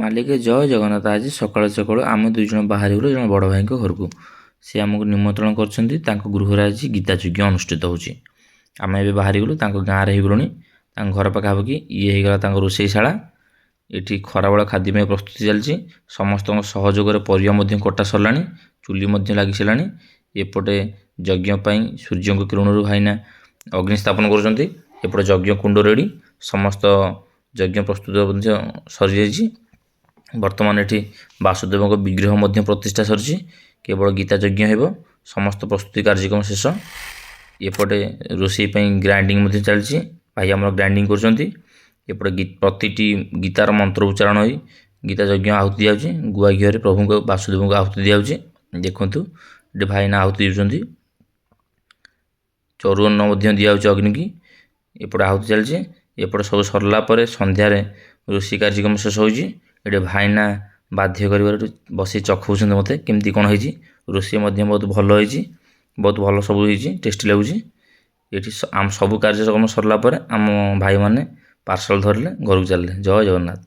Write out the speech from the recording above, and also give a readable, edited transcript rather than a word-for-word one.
ମାଲିକ ଜୟ ଜଗନ୍ନାଥ। ଆଜି ସକାଳୁ ସକାଳୁ ଆମେ ଦୁଇ ଜଣ ବାହାରିଗଲୁ ଜଣେ ବଡ଼ ଭାଇଙ୍କ ଘରକୁ। ସେ ଆମକୁ ନିମନ୍ତ୍ରଣ କରିଛନ୍ତି। ତାଙ୍କ ଗୃହରେ ଆଜି ଗୀତା ଯଜ୍ଞ ଅନୁଷ୍ଠିତ ହେଉଛି। ଆମେ ଏବେ ବାହାରିଗଲୁ, ତାଙ୍କ ଗାଁରେ ହେଇଗଲୁଣି, ତାଙ୍କ ଘର ପାଖାପାଖି। ଇଏ ହେଇଗଲା ତାଙ୍କ ରୋଷେଇଶାଳା। ଏଠି ଖରାବେଳ ଖାଦ୍ୟ ପାଇଁ ପ୍ରସ୍ତୁତି ଚାଲିଛି। ସମସ୍ତଙ୍କ ସହଯୋଗରେ ପରିବା ମଧ୍ୟ କଟା ସରିଲାଣି, ଚୁଲି ମଧ୍ୟ ଲାଗି ସାରିଲାଣି। ଏପଟେ ଯଜ୍ଞ ପାଇଁ ସୂର୍ଯ୍ୟଙ୍କ କିରଣରୁ ଭାଇନା ଅଗ୍ନି ସ୍ଥାପନ କରୁଛନ୍ତି। ଏପଟେ ଯଜ୍ଞ କୁଣ୍ଡ ରେଡ଼ି, ସମସ୍ତ ଯଜ୍ଞ ପ୍ରସ୍ତୁତ ମଧ୍ୟ ସରିଯାଇଛି। ବର୍ତ୍ତମାନ ଏଠି ବାସୁଦେବଙ୍କ ବିଗ୍ରହ ମଧ୍ୟ ପ୍ରତିଷ୍ଠା ସରିଛି। କେବଳ ଗୀତା ଯଜ୍ଞ ହେବ। ସମସ୍ତ ପ୍ରସ୍ତୁତି କାର୍ଯ୍ୟକ୍ରମ ଶେଷ। ଏପଟେ ରୋଷେଇ ପାଇଁ ଗ୍ରାଇଣ୍ଡିଙ୍ଗ ମଧ୍ୟ ଚାଲିଛି। ଭାଇ ଆମର ଗ୍ରାଇଣ୍ଡିଙ୍ଗ କରୁଛନ୍ତି। ଏପଟେ ପ୍ରତିଟି ଗୀତାର ମନ୍ତ୍ର ଉଚ୍ଚାରଣ ହୋଇ ଗୀତା ଯଜ୍ଞ ଆହୁତି ଦିଆଯାଉଛି। ଗୁଆ ଘିଅରେ ପ୍ରଭୁଙ୍କ ବାସୁଦେବଙ୍କୁ ଆହୁତି ଦିଆଯାଉଛି। ଦେଖନ୍ତୁ, ଏଠି ଭାଇନା ଆହୁତି ଦେଉଛନ୍ତି। ଚରୁଅନ୍ନ ମଧ୍ୟ ଦିଆଯାଉଛି ଅଗ୍ନିକି। ଏପଟେ ଆହୁତି ଚାଲିଛି। ଏପଟେ ସବୁ ସରିଲା ପରେ ସନ୍ଧ୍ୟାରେ ରୋଷେଇ କାର୍ଯ୍ୟକ୍ରମ ଶେଷ ହୋଇଛି। ଏଠି ଭାଇନା ବାଧ୍ୟ କରିବାରୁ ବସି ଚଖଉଛନ୍ତି ମୋତେ, କେମିତି କ'ଣ ହେଇଛି। ରୋଷେଇ ମଧ୍ୟ ବହୁତ ଭଲ ହେଇଛି, ବହୁତ ଭଲ ସବୁ ହେଇଛି, ଟେଷ୍ଟି ଲାଗୁଛି। ଏଠି ଆମ ସବୁ କାର୍ଯ୍ୟକ୍ରମ ସରିଲା ପରେ ଆମ ଭାଇମାନେ ପାର୍ସଲ ଧରିଲେ, ଘରକୁ ଚାଲିଲେ। ଜୟ ଜଗନ୍ନାଥ।